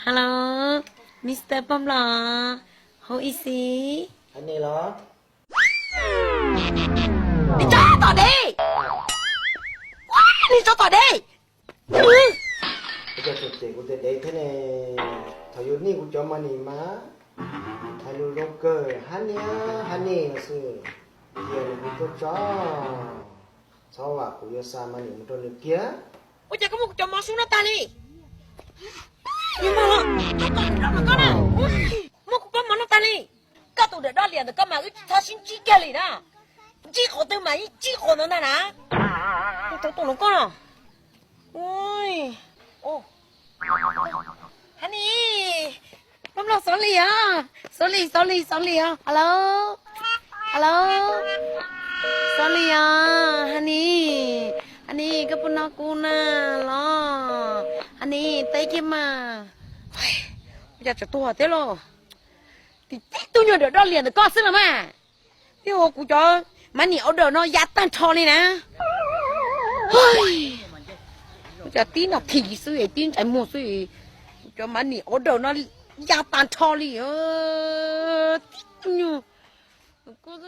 Hello, Mister Paj Nplog, how is it? Hais ne los? Tso tom deb. Ua, nws tso tom deb. Ua cas tseem cem kuv tias dev thiab ne? Thaum yuav nij kuv cov money mas hais lus zoo kawg, hab niam hab niam xwb, cia nws kuv tuaj tso, txhob vam kuv yuav xa money mus rau nws kiag. Ua cas koj muab kuv cov mov sub no tag li? Muab kuv pob mov no tag li. Koj tus dawm doj liam ntawm koj mas wb tsis txhob sib ntsib kiag li na. Ntsib qhov twg mas yeej ntsib qhov ntawd ntag na. Tus no koj no. Honey, Paj Nplog, sorry os, sorry, sorry, sorry os. Hello, hello, sorry os, Honey, Honey, koj puas hnov kuv na los? Honey, teb kiag mas. Ua cas tseem tuag thiab lauj? Tib tug nyuag dawm doj liam ntawm koj xwb los mas. Thiab ua kuv cov money order no ya tag nrho li na. Ua cas tib nas this xwb es tib ntsais muag xwb, kuv cov money order no ya tag nrho li. Tib tug nyuag, koj